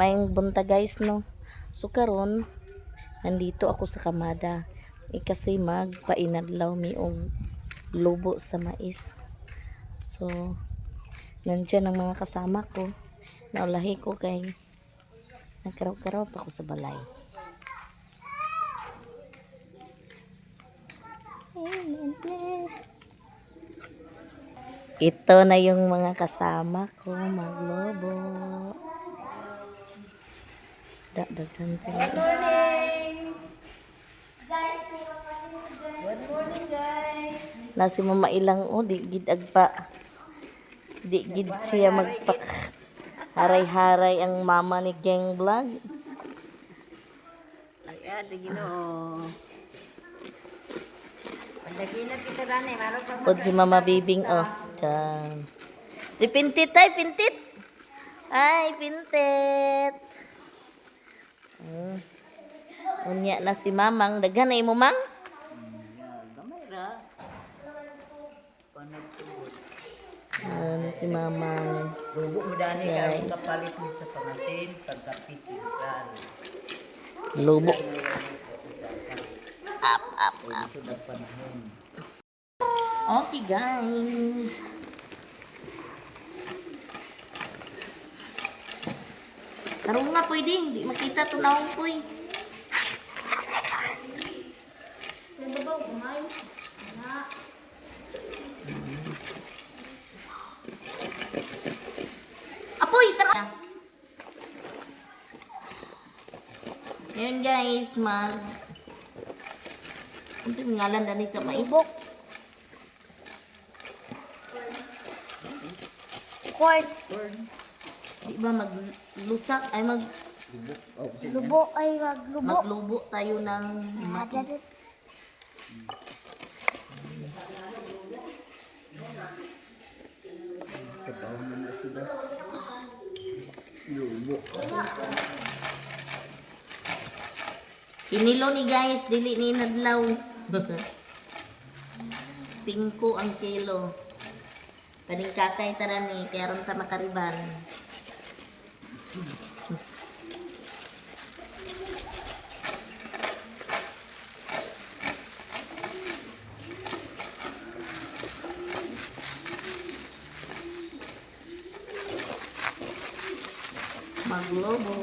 Maayong buntag, guys, no. So karon nandito ako sa kamada. Eh, kasi magpainadlaw mi og lubo sa mais. So nandiyan ang mga kasama ko. Naulahi ko kay nagkaraw-karaw pa ako sa balay. Ito na yung mga kasama ko maglobo. Daghan sila. Morning! Guys, may Good morning, guys! Na si Mama Ilang, oh, di gid agpa. Di gid siya magpak haray-haray ang mama ni Gang Vlog. Ay, ate, Ginoo. Pandagina kita rani, maro pa Pod si Mama Bibing, oh. Tiyan. Di pintit ay pintit. Ay, pintit. Unya na si Mamang. Daghan na imo, Mang. Gamay ra. Panagtugod. Ano si Mamang. Lubo mo dani ka Guys. ang kapalit ni sa pangasin pagkapi sentral. Lubo. Up, up, up. Sud ang panahon. Okay, guys. Tarong nga pwede, hindi makita tunawin ko eh. Apoy, tara! Ngayon, guys, mag... Ano yung ngalan dani sa mais? Corn. Di ba maglusak ay mag Lubo ay maglubo. maglubo tayo ng mais. Lubo. Kinilo ni, guys, dili ni nadlaw. 5 ang kilo. Paning kakay tara ni kaya ron ta makariban. Maglobo.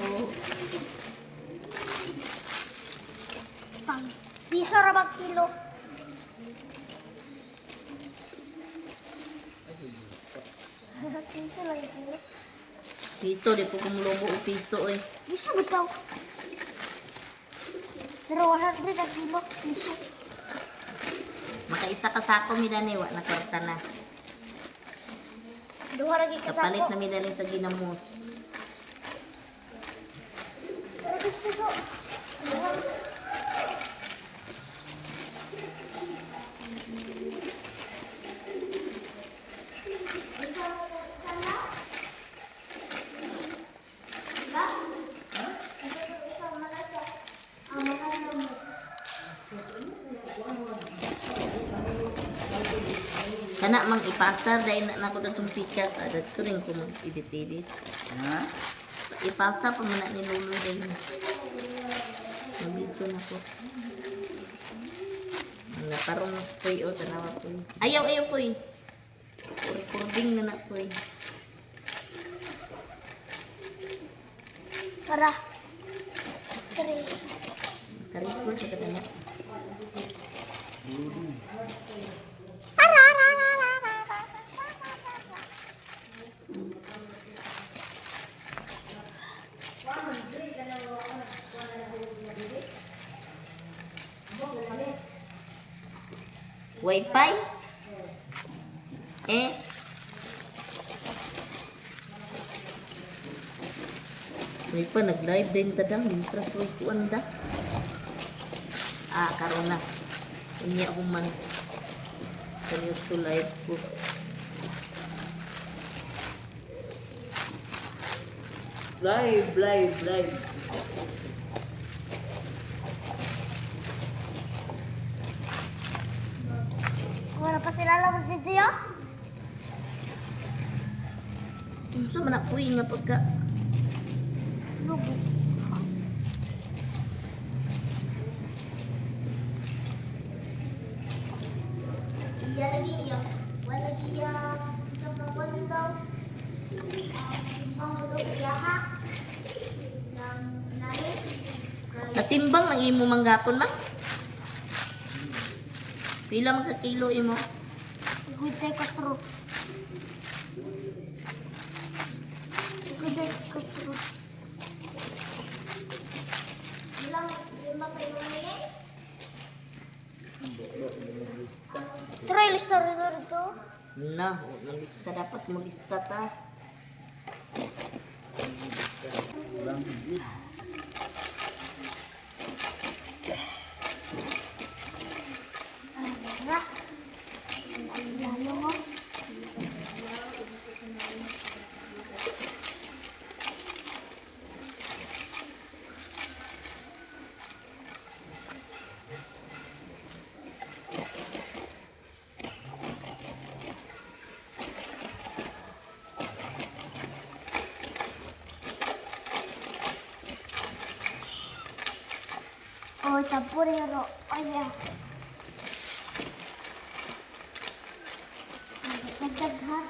Pang piso ra bag kilo. Piso lang yung kilo. Piso, di po kung lubo o piso eh. Piso bitaw. Pero 100 ang kilo. Piso. Makaisa ka sako mi dani, wa na kwarta na. Duha ra gyud ka Kapalit sako. na mi dani sa ginamos. Pero piso. Duha. Kana mang ipasar dahil na nako datong pikas adat ko rin ko mag edit-edit. Ha? Ipasa pa man na ni Lolo dahil. Mabito na ko. Ang nakarong koy o tanawa koy. Ayaw, ayaw koy. Recording na na koy. Tara. Three. Ka-record sa kadana. Ara, ara, ara, ara, ara, ara. Wi-Fi? Eh? May pa, nag-live din tadang. Mintras way kuan da. Ah, karon na. Unya human. Kanyo to live ko. Live, live, live. Wala pa sila lang si Gio. Unsa man ako'y nga pagka Lubo. Iya lagi iya. Wala lagi iya. Sa pagwandaw. Ang ulo yaha. Nang nani. Natimbang ang imo manggapon ma? Pila man ka kilo imo? Igutay katro. Igutay katro. Ilang lima kayo nili? Try lista rito. Na, nalista dapat maglista ta. Bang. Ra. Lalo mo. Oh, tampurero. Oh, yeah. Nagdaghan.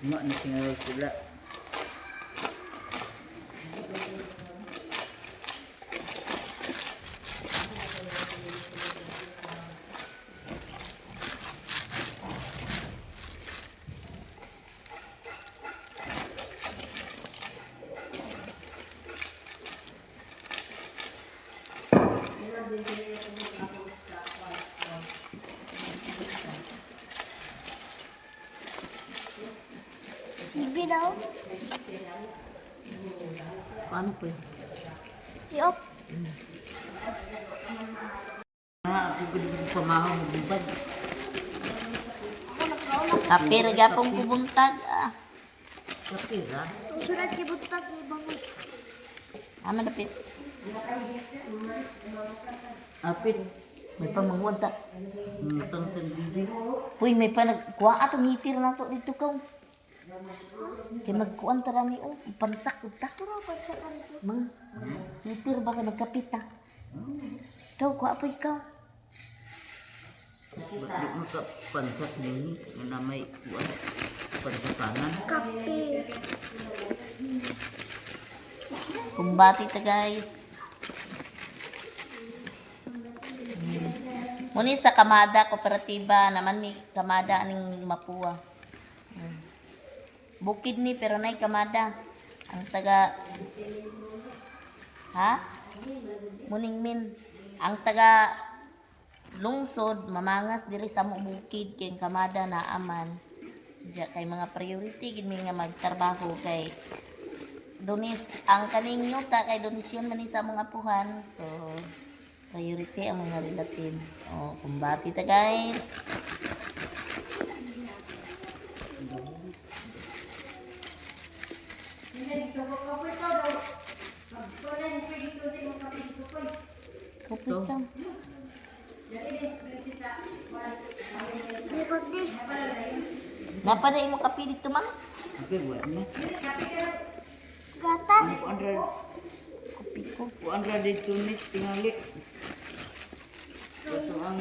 Mak ni tinggal pula. Sibi daw. Paano po yun? Iop. Ah, ako gud ko pamahaw magbubad. Ako nagkaulak. Kape ra gyapon pubuntag ah. Kape ra. Surat kibuntag ibangos. Ah, malapit. Apit. May pamangwan ta. Mutang tan bibi. Uy, may pa nagkuha atong hitir na to dito kaw. Kay magkuan ta ni oh, pansak ug ta. Turo pa siya ka rito. Mang hitir ba kay magkapit ta? Ikaw, kuha po ikaw. Di mo ka pansat nini nga na may kuan pansakanan. Kape. Kumbati ta guys. Muni sa Kamada Kooperatiba naman may Kamada aning Mapua. Mm. Bukid ni pero nay Kamada. Ang taga. Ha? Muning min. Ang taga lungsod mamangas diri sa mo bukid kay ang Kamada na aman. Diya kay mga priority gid mi nga magtrabaho kay donis ang kaning yuta kay donisyon man ni sa mga apuhan, so priority ang mga relatives. Oh, kumbati ta guys. Kapoy ka. Di pagdi. Napaday mo kape dito, mang. Okay, wala na. Gatas. Kuan ra, Kape ko. kuan ra dito ni tingali. Kato ang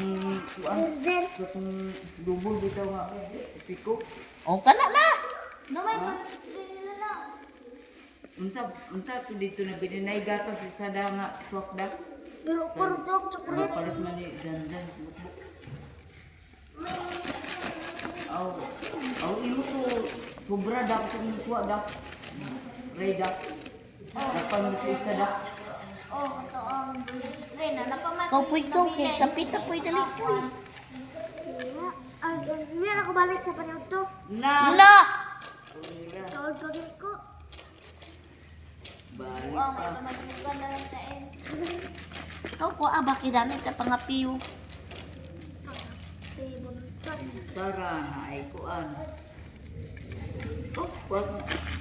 kuan, Burger. katong lubol bitaw nga piko. Oh, kana na. No, may pagdi na. Unsa unsa to dito na bininay gatas isa da nga swak da. Pero puro dog chocolate. Palit man ni dandan bukbuk. Aw, aw imo ko sobra da ko sa kuha da. Ray da. Napang isa da. Oh, ito ang rin na napaman. Ikaw poy ko kay kapita poy dali poy. Ay, meron ako balik sa panood to. Na. Na. Kaod pagin ko. Balik Oh, pa. may pamagbukan na lang tayo. Ikaw ko aba kidani ta pangapiyo. Sara na ay kuan. Oh, kuan.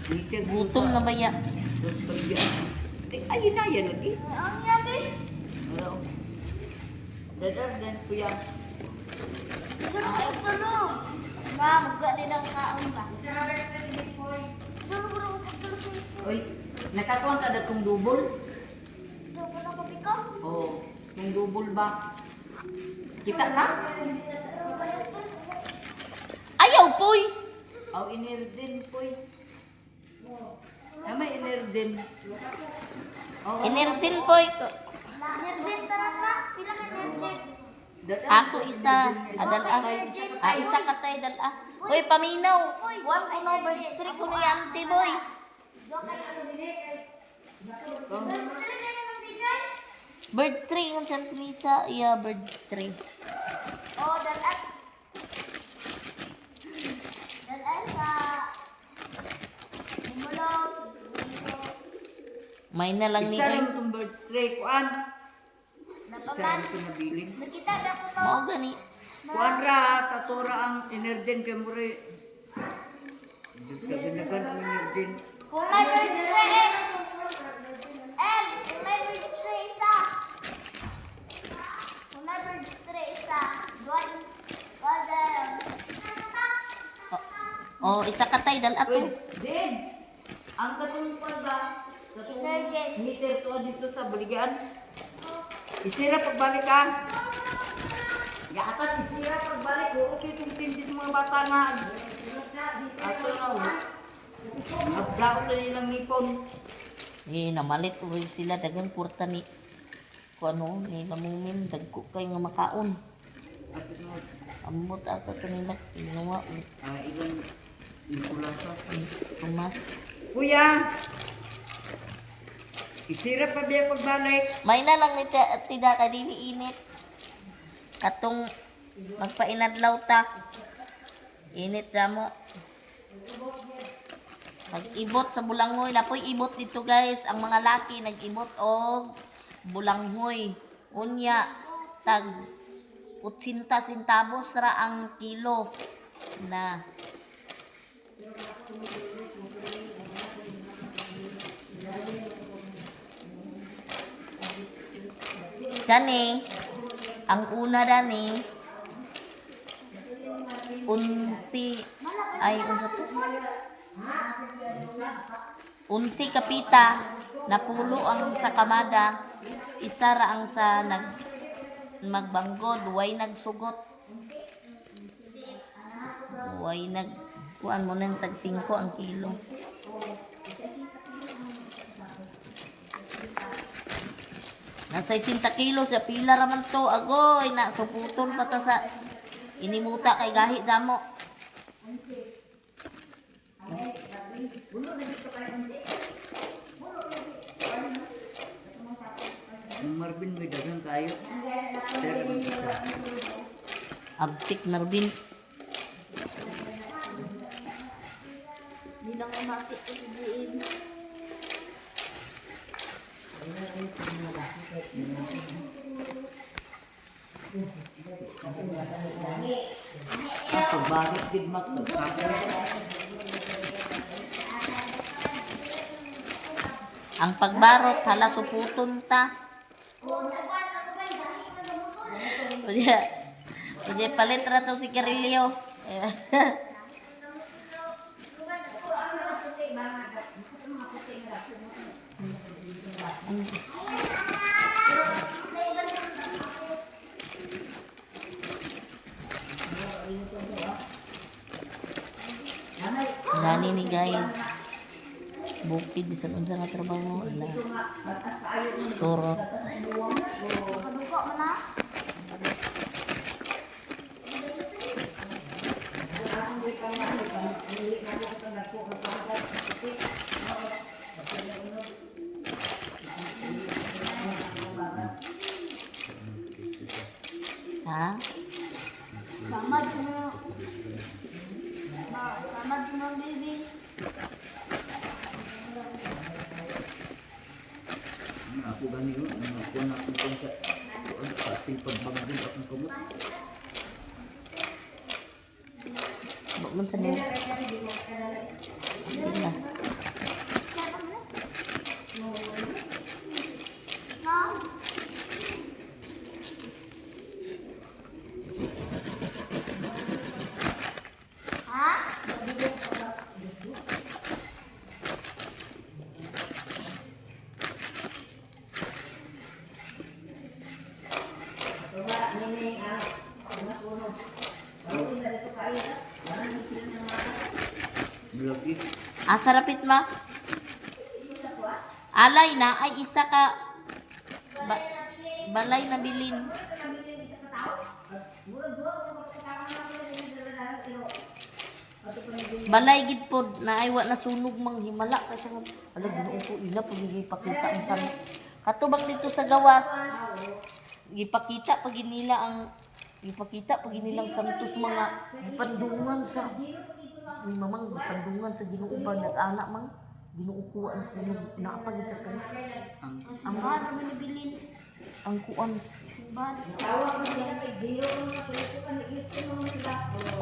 Meter Gutom na baya. Ay, ayun na yan lagi. Ang yabi. Hello. Dadar din kuya. Ito na kayo tulog. Ma, magka din ang kaon ba? Tulog ko pagtulog sa ito. Oy, nakakuan ka na kung dubol? Tulog ko na kape ko. Oh, kung dubol ba? Kita ka? Ayaw poy. Aw energen poy. Tama energen. Oh, Energen poy. Energen tara ka. Pila ka energen? Ako isa. Adal ah. Ah, isa ka tay dal ah. Uy, paminaw. One ko no bird three ko ni auntie boy. Bird three yung sa Lisa. Yeah, bird three. Oh, dalat. Dalat sa Bumulog. May na lang ni Isa lang itong bird stray kuan. Isa Napaman. lang itong nabilin. Nakita ba ko to? Mao gani. Kuan ra katura ang energen kay more. Dagdagan ang energen. Kung may bird tray, eh. Em, kung may bird tray isa. Kung may bird tray isa. Dua, dua, dua. Oh, isa ka tay dal ato. Uy, Deb! Ang katong kuan ba? Katong Energen. meter to dito sa buligan. Isira pagbalik ka. Yapat isira pagbalik. Oo, okay kung tindi sa mga bata nga. Ato na. Oh. Abdao ka nilang ngipon. Eh, namalit uwi sila dagan kurta ni ko ano ni lamumim dagko kay nga makaon. Ato na. Ambot asa to nila kinuha og Ah, ilang inkulasa. Tomas. Kuya! Isira pa biya pagbalik. May na lang ni tida kay dili init. Katong magpainadlaw ta. Init ra mo. Nag-ibot sa bulanghoy. Napoy ibot dito guys. Ang mga laki nag-ibot og bulanghoy. Unya tag 80 centavos ra ang kilo na. Dani, ang una dani, unsi, ay, unsa to? Unsi kapita, napulo ang sa kamada, isa ra ang sa nag magbanggod, way nagsugot. Way nag kuan mo nang tag 5 ang kilo. Nasa 80 kilos sa pila raman to. Agoy, na suputol pa ta sa inimuta kay gahi damo. Ang Marvin may dagang kayo. Sir, ang isa. Abtik Marvin. Hindi lang umati ko si GM. Ang pagbalik din mak. Ang pagbarot hala suputon ta. Oh, nakuan, ako ba? Dahil ka na mo. Unya, unya palit ra to si Carillo. Gani ni guys. Bukid bisan unsa nga trabaho ala. Surot. Kadugo man na. Ha? Samad sa mga... Ma, samad sa mga baby. Ako gani yun, ang ako na akong kuwan sa kuwan, sa ating pagbanggol akong kamot. Ba man sa nila. Hindi na. Ma. Ha? Lagi. Asa rapit ma? Alay na ay isa ka ba, balay na bilin. Balay gid pod na ay wa nasunog mang himala kay sa ala, Ginoo ko, ila pag gipakita ang sam katubang dito sa gawas, gipakita pag nila ang gipakita pag nilang santos, mga gipandungan sa ni mamang gipandungan sa Ginoo ba, nag-ana mang Ginoo ko ang sunog naa pa gid sa kana. Ang Ang simbahan naman nabilin. Ang kuan. Simbahan.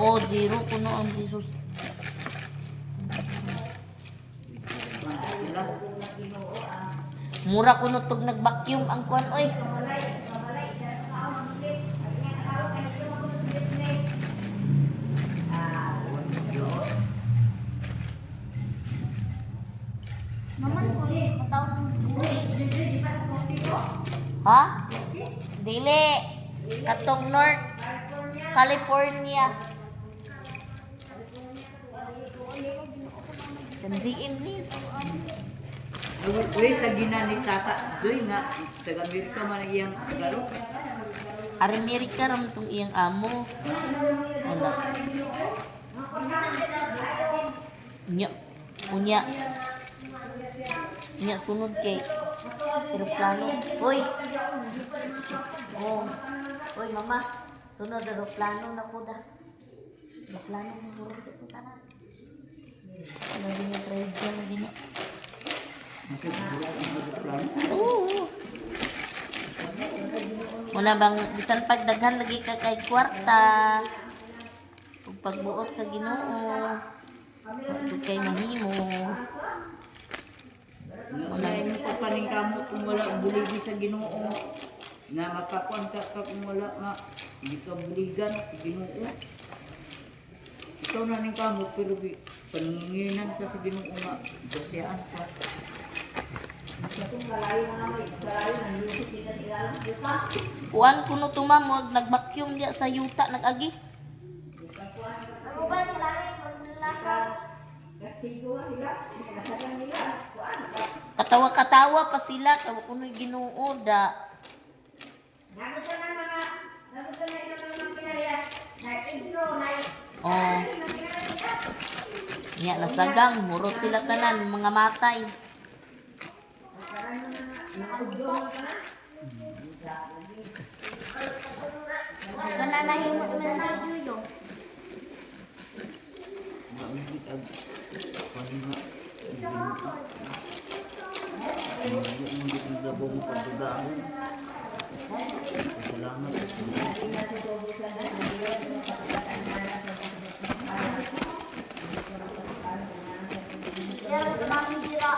Oh, zero kuno ang Jesus. sila. Mura kuno tug nag-vacuum ang kuan oy. Naman ko, matawag ng buhi. Ha? Dili. Katong North California. Kandiin ni. Uy, sa gina ni Tata Joy nga, sa Amerika man ang iyang garo. Amerika ram tong iyang amo. Wala. Nya. Unya. Nya sunod kay eroplano. Uy. Oh. Uy, mama. Sunod eroplano na po da. Eroplano na po ito tanan. Lagi niya try dyan lagi niya. Oo. Muna bang bisan pag daghan lagi ka kay kwarta ug pagbuot sa Ginoo. Wa jud kay mahimo. Wala yung pagpaningkamot kung wala ang buligi sa Ginoo. Nga makakuan ka ka kung wala nga hindi ka buligan sa Ginoo. Ikaw na ning kamot pero panginginan ka sa Ginoo nga gasiyaan ka. Kuan kuno tumamog nag-vacuum diya sa yuta nag-agi. Ang uban sa langit, maglalakaw. Katawa-katawa pa sila kay wa kuno'y Ginoo da. Oh. Nya nasagang murot sila tanan mga matay. Gananahimo naman sa judo. Maugit ang pahinga. Maugit ang labaw mo pagdudahon. Salamat. Pero mami dira.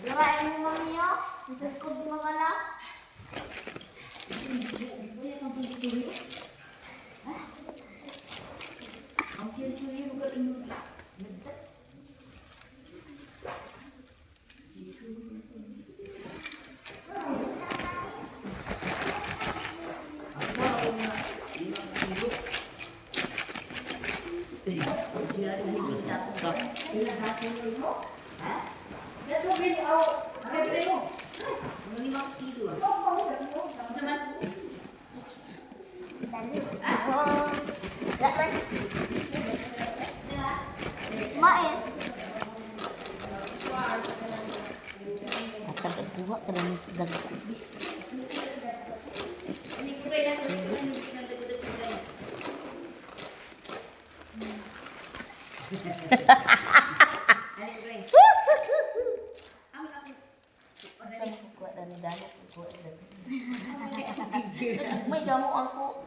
Dira ay mo mami yo. Sa ko mawala. Dali. Oh. Laman. Mais. Atag ang kuha ka lang sa dagko. Kuha na ni Dana, kuha na. May damo ako.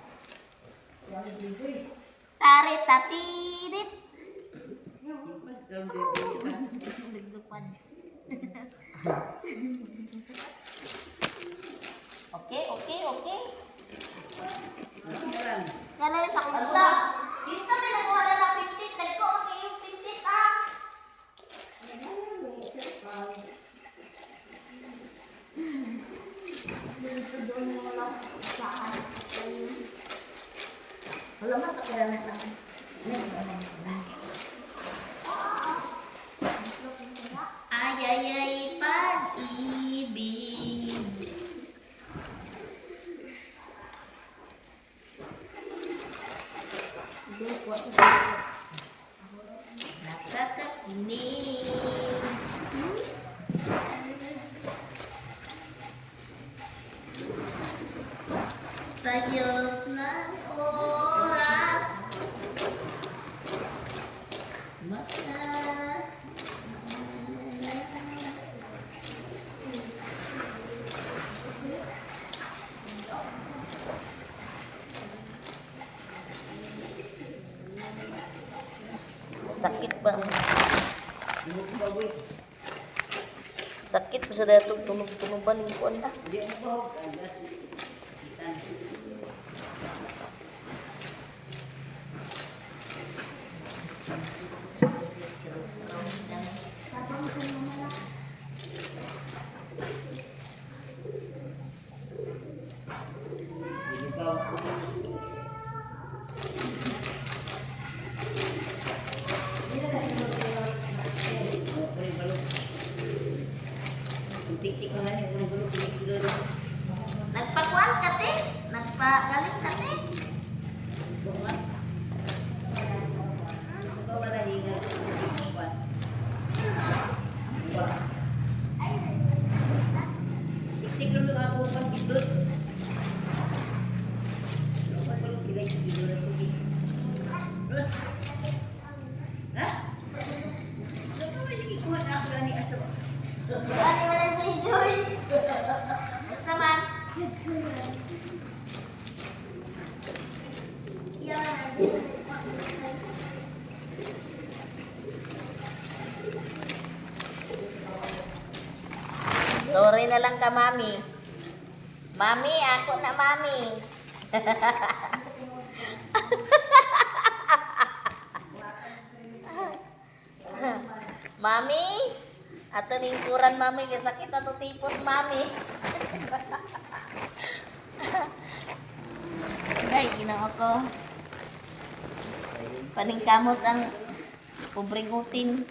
Tari tatirit. Nagdupan. Okay. Yan na sa kumta. Dito may nakuha na ng pintit. Dagko ang iyong pintit ah. Wala mas ako na lang. Ay, ay, ay, pag-ibig. Nakakakinig. Sayot ng oras. Maka. Sakit ba? Sakit pa sa datong tunog-tunuban yung kuwan na. Nagpakuan ka te? Nagpagaling ka te? Ano wala sa Joy? Unsa man? Yan. Sorry na lang ka, mami. Mami, ako na, mami. Mami, ato ning kuran, mami, kay sakit ato tipot, mami. Ay, ginoo ko. Paningkamot ang pobreng utin.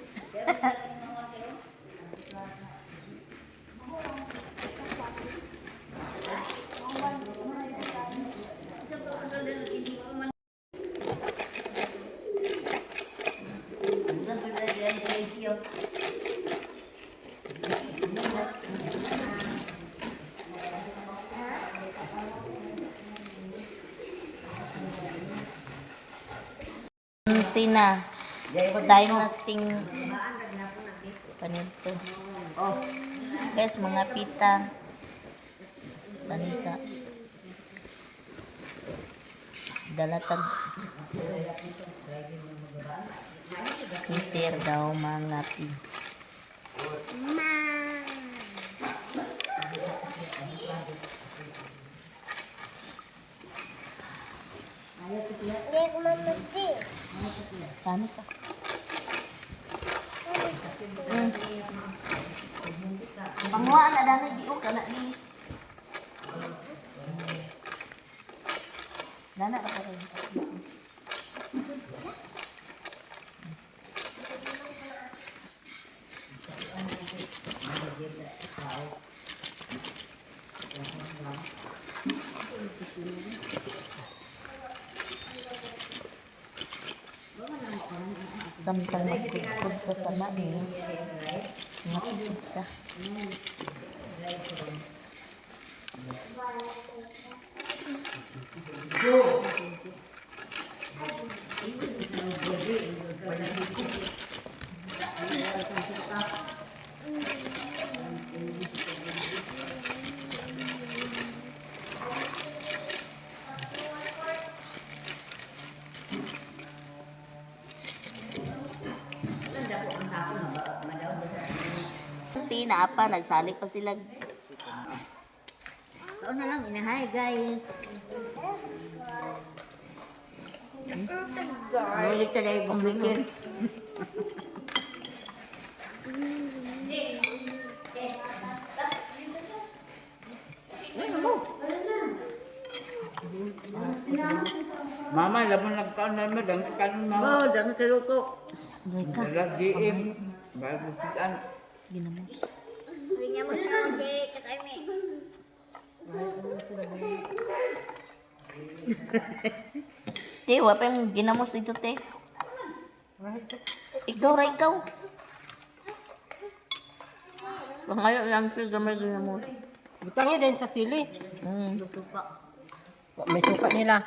Sina. Time na sting panito. Guys, mga pita. Panita. Dalatag. Peter daw mga pi. Ma. Hindi ko mamati. Paano ka? Panguha na dani di ka na di. Dana ka pa rin. Samtang magkudkod ka sa mais, matugod ka. Tina pa, nagsali pa sila. Ikaw na lang, inahay guys. Ulit tayo bumikir. Mama, labon nagkaon na naman. Ang kanon mama. Oh, dami kaluto. Doy ka. Dala GM. Bago siyan. Ginamos. Hindi niya mas tao, Jay. Tsaka may. Te, wa pa yung ginamos dito, te. Ikaw ra, ikaw. Pangayo lang siya gamay ginamos. Butangin din sa sili. May suka nila.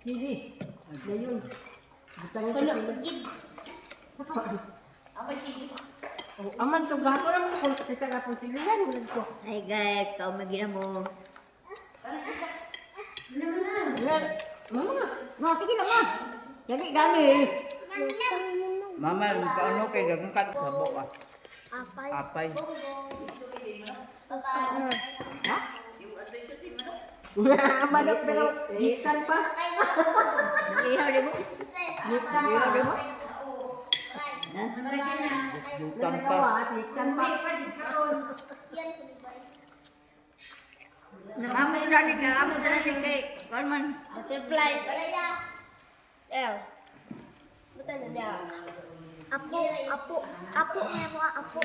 Sili. Dayon. Butangin sa sili. Oh, aman to gato lang ko kita gapon sili yan ulit ko. Hi guys, kau magina mo. Yan. Mama. Ma, sige na ma. Dali gani. Mama, nagkaon no kay dagang kan sabo ah. Apay. Apay. Bye-bye. Manok pero gikan pa. Ihaw di mo. Gikan pa. Butang pa. Gikan pa. Amo dali ka, amo dali kay kon man. Butterfly. Balaya. Ew. Buta na niya. Apo, apo, apo nga mo, apo.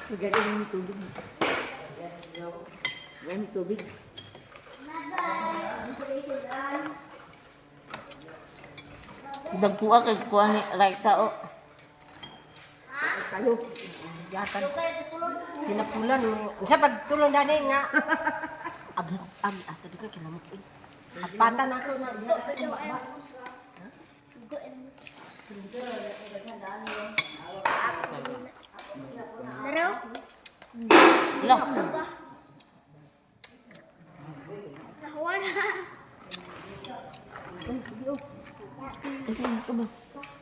Dali mo tubig. Dali tubig. Dagkuha kay kuha ni Raika o. Kalo. Yatan. Sinapulan mo. Sa pagtulong dani nga. Ag ag ato di ka kinamot. Agpata na ako na. Pero, La. nakuha na.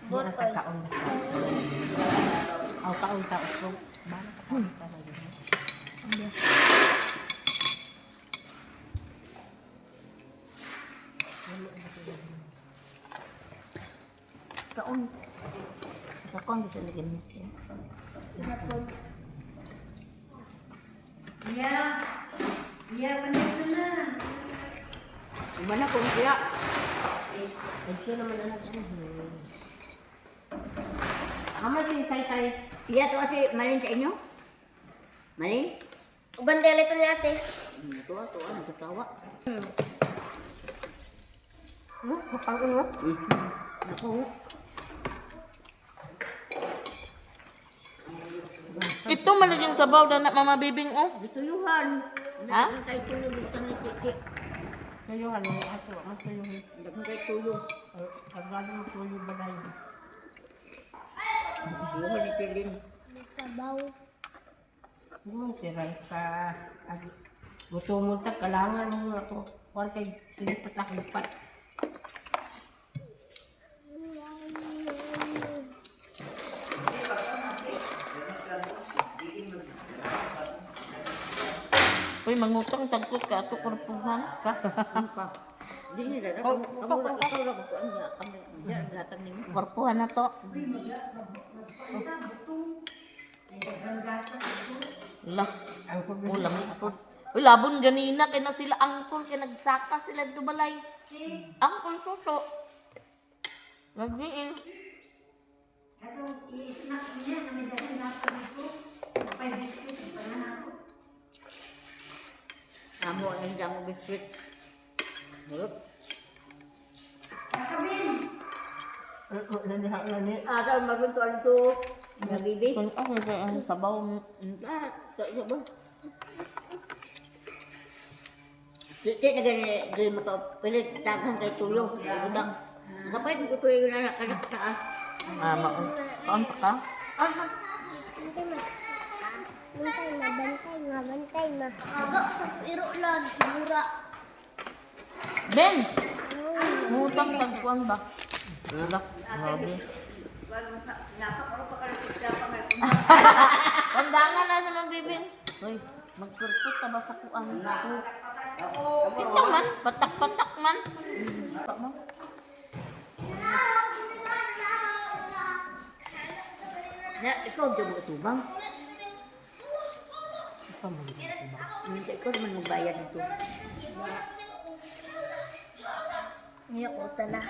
Botol. Kaon na. Aw kaon ta usog. Kaon. Kaon sa lagyan mo siya. Mana ko siya. Thank you naman anak. Ama si say say. Iya to ate, malin sa inyo? Malin? Bandela ito ni ate. Tuwa, tuwa, nagkatawa. Pang uno. Ako. Ito malagyan sabaw na na mama bibing oh. Gituyuhan. Ha? Daghan kay tuyo butang ni tiki. Kayo ano ato ang tuyo. Daghan kay tuyo. Ang mo tuyo balay. Tuyuhan ni Tilin. Sabaw. Mo tiray ka. Ag gusto mo ta kalangan mo ato. Kuan kay silipat lang lipat. Uy, mangutang tagkot ka ato kurpuhan ka. Pa. Di ni dada kamo kamo ra ikaw ra ko ang kamo diyan gatang nimo. Kurpuhan na to. La. Ang Oh, lami po. Uy, labon ganina kay na sila angkol kay nagsaka sila dubalay. Angkol tuto. Nagiil. Katong biscuit. Murot. Asa magunto to na bibi. Kung ako sa ang sabaw. Ah, sa ba? Di na gani di makapilit daghan kay tuyo. Butang. Nakapalit ko tuyo na anak anak sa ah. Ah, kaon pa ka? Bantay ma. Bantay ma, bantay ma, bantay ma. Aga sa iro lang, sigura. Ben! Mutang tagpuan ba? Wala. Grabe. Pandangan na sa mga bibin. Hoy, magpurput ta ba sa kuan? Kita man, patak-patak man. Pa mo. Na ikaw di mo tubang. Minta ikaw naman magbayad nito. Niya ko tala.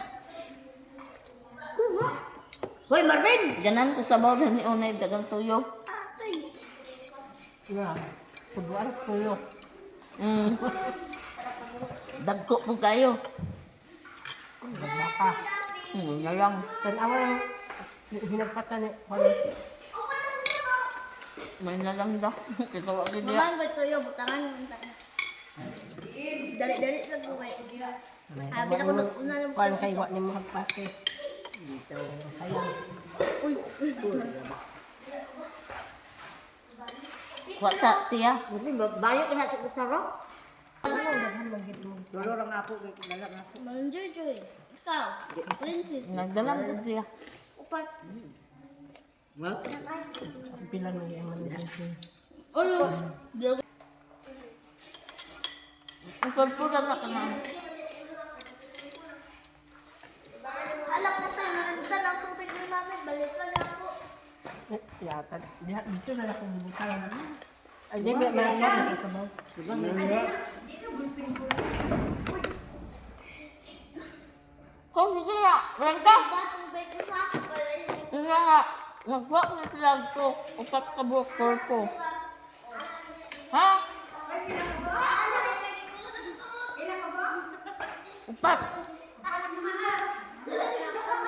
Hoy Marvin! Ganan ko sabaw ni unay dagang tuyo. Yeah. Subuan tuyo. Dagko po kayo. Baka. Na lang. Tanawa yung hinagpatan ni Juan. May na lang daw. Kaya wa gid Maman ba tuyo butangan butangan. Dali-dali lang ko kay. Abi na ko nag-una ng Kuan kay wa ni mo hagpate. Sayang. Wa ta tiya. Marvin, bayo ka na sa kusaro. Dolor ang ako, dala nga ako. Mang Joy. Ikaw, princess. Nagdalam sa tiya. Upat. Ha? Pila na yung man. Ulo. Ang purpura na ka na. Alak na tayo, nandun ang tubig ni mami. Balik pa na po. Yata. Diha dito na lang kung butang. Ay, di ba man man ito ba? Kung sige na, renta. Ba, tubig ko sa balik. Nga nga. Nagwa na sila ko. Upat ka buok purpo. Ha? Upat.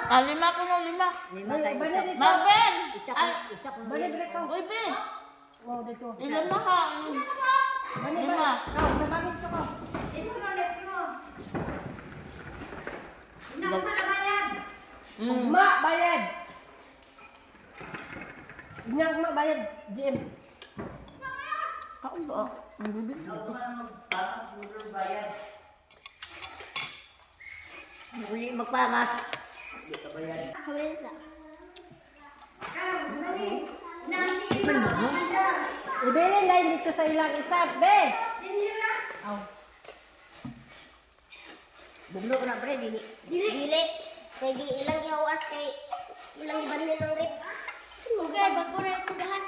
Ah, lima ko na lima. Lima tayo. Marvin! Isa Ay, ko, isa ko. Bali bali ka. uy, Ben! Wow, dito. Ilan na ka? Lima. Kau, nabangin sa ko. Ma, bayad. Ginang ma bayad. GM. Kaon ba? Ang bibig. Uli magpangas. Kabisa. Ibili na dito sa ilang isa, be. Aw. Bugno ko na pre, dili. Dili. Dili. Kay di ilang ihawas kay ilang banil ng rip. Okay, bago na ito gahan.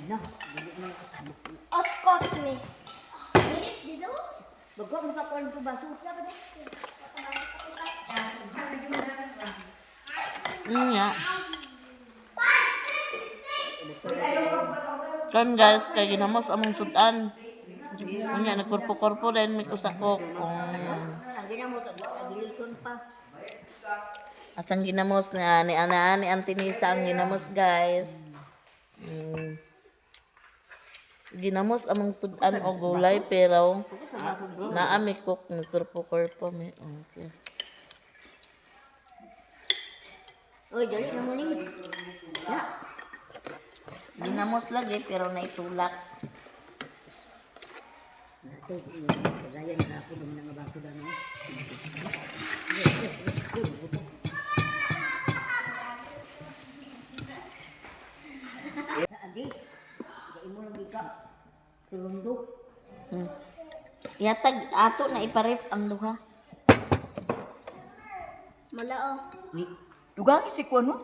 Na, dili na. Oskos ni. Dili, dito. Bago mo pa kuan ko baso. Nga. Kan guys, kay ginamos among sudan. Unya nagkurpo-kurpo din mi kusakok kung Ang ginamo to, gilison pa. asang ginamos na ni ana ni Antinisa ang ginamos guys. Ginamos among sudan o gulay pero naa mi cook mi kurpo-kurpo mi. Okay. Oy, dali na mo ni. Na. Ginamos lagi pero naitulak. Nate, kagaya na ako ng mga baso na no. Andi, di mo lang ika. Tulundo. Yatag ato na iparef ang duha. Malao. Dugang si kuno.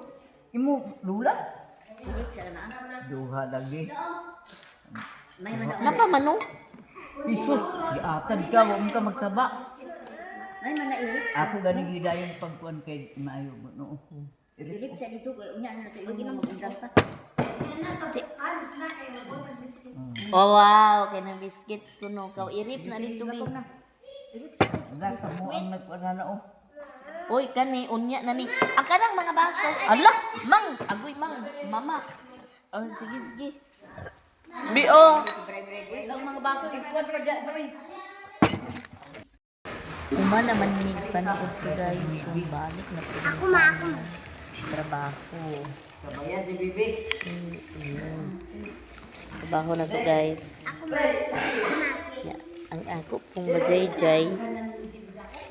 Imo lula. Duha lagi. May man Napa man no? Isus, giatad ka wa mo ka magsaba. may man na irit. Ako gani gidayon pagkuan kay maayo mo no. Irit sa dito kay unya na sa imo magundang pa. Oh, wow, kay nang biscuits kuno kaw irip na dito bi. Wala ka mo ang nagpanana oh. Uy, kani unya na ni. Ang kanang mga baso. Ala, mang, agoy mang, mama. Oh, sige sige. Bi oh. Ang mga baso, ikuan pa dyan. Doy. Uma naman ni panood ko guys, nung balik na po Ako ma, ako ma. trabaho. Kabayan di bibi. Trabaho na to guys. Ako ma. Ako ma. Ya, ang ako pong majayjay.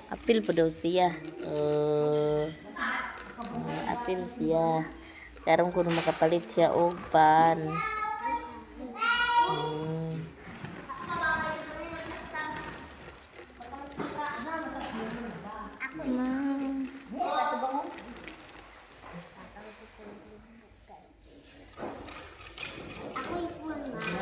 Apil po daw siya. Apil siya. Karon ko na makapalit siya og pan. Ako ikuan ma.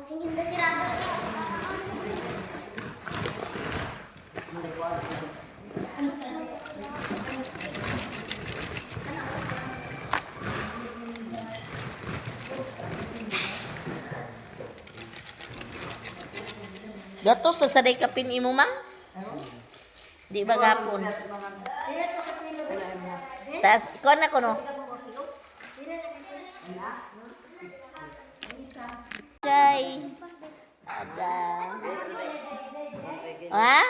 Tingin na si Rado. Gatos sa saday kapin imo ma? Di ba gapon? Tas kon na kuno. Jay. Ada. Ha?